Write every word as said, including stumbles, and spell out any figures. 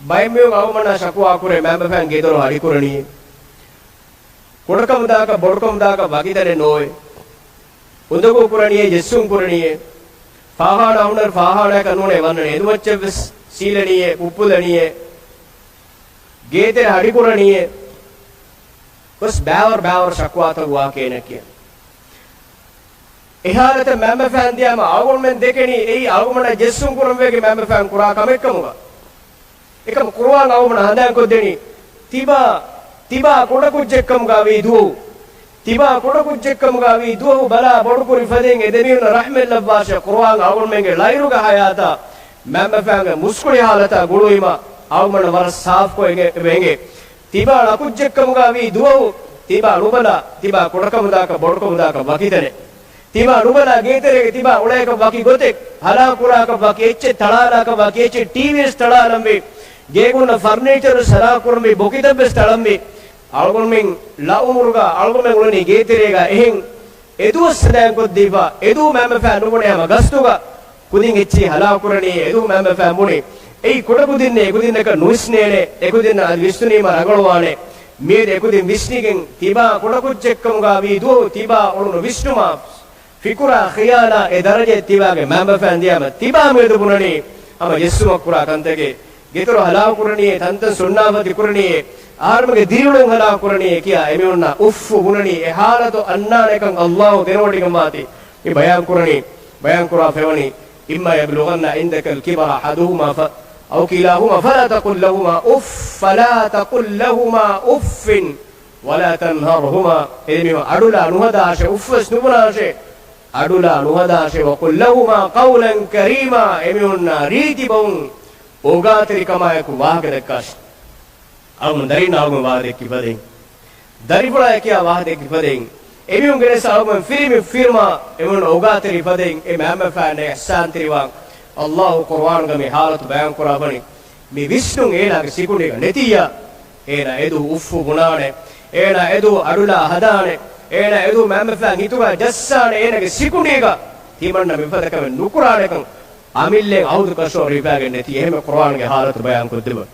ބައެއް މީހުން އަޅުގަނޑަށް ޝަކުވާ ކުރޭ މައިންބަފައިން ގޭދޮރު ހަޑި ކުރަނީ، ކުޑަކަމުދާކަށް ބޮޑުކަމުދާކަށް ވަކި ތަނެއް ނޯވޭ. އުނދަގޫ ކުރަނީ، ޖެއްސުން ކުރަނީ، ފާޚާނާ ހުންނަރު ފާޚާނާއަކަށް ނޫނޭ ވަންނަނީ، އެދުމައްޗަށް ވެސް ސީލަނީ، ކުއްޕުލަނީ، ގޭތެރެ ހަޑި ކުރަނީ، ގޮސް ބާވަރު ބާވަރު ޝަކުވާތައް ވާ ކޭނެކޭ. އެހާލަތަށް މައިންބަފައިން ދިޔާމަ އަޅުގަނޑުމެން ދެކެނީ އެއީ އަޅުގަނޑަށް ޖެއްސުން ކުރަންވެގެން މައިންބަފައިން ކުރާ ކަމެއްކަމުގަ. އެކަމަ ޤުރުއާން އަޅުގަނޑަށް ހަނދާންކޮށްދެނީ، ތިބާ، ތިބާ ކުޑަކުއްޖެއްކަމުގަ ވީ ދުވަހު، ތިބާ ކުޑަކުއްޖެއްކަމުގަ ވީ ދުވަހު ބަލާ ބޮޑުކުރި ފަދައިން އެ ދެމީހުންނަށް ރަޙްމަތް ލައްވާށޭ. ޤުރުއާން އަޅުގަނޑުމެންގެ ޅައިރުގަ ޙަޔާތާ މައިންބަފައިންގެ މުސްކުޅި ޙާލަތާ ގުޅުވީމަ އަޅުގަނޑަށް ވަރަށް ސާފުކޮށް އެނގެ، އެނގޭ. ތިބާ ޅަކުއްޖެއްކަމުގަ ވީ ދުވަހު، ތިބާ ނުބަލާ، ތިބާ ކުޑަކަމުދާކަށް ބޮޑުކަމުދާކަށް ވަކިތަނެއް. ތިބާ ނުބަލާ ގޭތެރޭގަ ތިބާ އުޅޭކަށް ވަކި ގޮތެއް، ހަލާކުރާކަށް ވަކި އެއްޗެއް، ތަޅާލާކަށް ވަކި އެއްޗެއް، ޓީވީވެސް ތަޅާލަންވީ، ގޭގަ ހުންނަ ފަރުނީޗަރު ހަލާކުކުރަންވީ، ބޮކިތައްވެސް ތަޅަންވީ. އަޅުގަނޑުމެން ޅައުމުރުގަ އަޅުގަނޑުމެން އުޅެނީ ގޭތެރޭގަ. އެހެން އެދުވަސް ހަނދާންކޮށްދީފަ، އެދުވަހު މައިންބަފައިން ނުބުނޭ ހަމަ ގަސްތުގަ ކުދިން އެއްޗިހި ހަލާކުކުރަނީ. އެދުވަހު މައިންބަފައިން ބުނި، އެއީ ކުޑަކުދިންނޭ، އެކުދިންނަކަށް ނުވިސްނޭނެ، އެކުދިންނަށް އަދި ވިސްނުނީމަ ރަނގަޅުވާނެ. މިއަދު އެކުދިން ވިސްނިގެން ތިބާ ކުޑަކުއްޖެއްކަމުގަ ވީ ދުވަހު ތިބާ އުޅުނު ވިސްނުމާ، ފިކުރާ، ޚިޔާލާ އެ ދަރަޖައެއް ތިބާގެ މައިންބަފައިން ދިޔާމަ ތިބާ މިއަދު ބުނަނީ ހަމަ ޖެއްސުމަށް ކުރާ ކަންތަކެއް. ގޭތެރެ ހަލާކުކުރަނީ، ތަންތަން ސުންނާފަތި ކުރަނީ، އަހަރުމެންގެ ދިރިއުޅުން ހަލާކުކުރަނީ ކިޔާ އެމީހުންނަށް އުފްފު ބުނަނީ. އެ ޙާލަތު އަންނާނެކަން ﷲ ދެނެވޮޑިގެންވާތީ މި ބަޔާންކުރަނީ، ބަޔާންކުރާ ފެވަނީ، إما يبلغن عندك الكبر أحدهما ف-، أو كلاهما فلا تقل لهما أف، فلا تقل لهما أف ولا تنهرهما. އެމީހުން އަޑުލާ ނުހަދާށޭ، އުފްފުވެސް ނުބުނާށޭ، އަޑުލާ ނުހަދާށޭ. وقل لهما قولا كريما، އެމީހުންނާ ރީތި ބަހުން އޯގާތެރިކަމާއެކު ވާހަކަ ދައްކާށޭ. އަޅުގަނޑު ދަރިންނާ އަޅުގަނޑު ވާހަކަ ދެއްކި ފަދައިން، ދަރިފުޅާ އެކިޔާ ވާހަކަ ދެއްކި ފަދައިން، އެމީހުންގެ ނެސް އަޅުގަނޑު ފިރިމި ފިރިމާ އެމީހުން އޯގާތެރި ފަދައިން އެ މައިންބަފައިންނަށް އިޙްސާންތެރިވާން. ﷲ ޤުރުއާނުގަ މި ޙާލަތު ބަޔާންކުރާ ފަނި، މި ވިސްނުން އޭނާގެ ސިކުނޑީގަ ނެތިއްޔާ، އޭނާ އެދު އުފްފު ބުނާނެ، އޭނާ އެދު އަޑުލާ ހަދާނެ، އޭނާ އެދު މައިންބަފައިން ހިތުގަ ޖައްސާނެ، އޭނާގެ ސިކުނޑީގަ ތިމަންނަ މިފަދަ ކަމެއް ނުކުރާނެކަން އަމިއްލައިން ޢަހުދު ކަށަވަރު ހިފާގެން ނެތި. އެހެންމެ ޤުރުއާނުގެ ޙާލަތު ބަޔާންކޮށްދެއްވަން.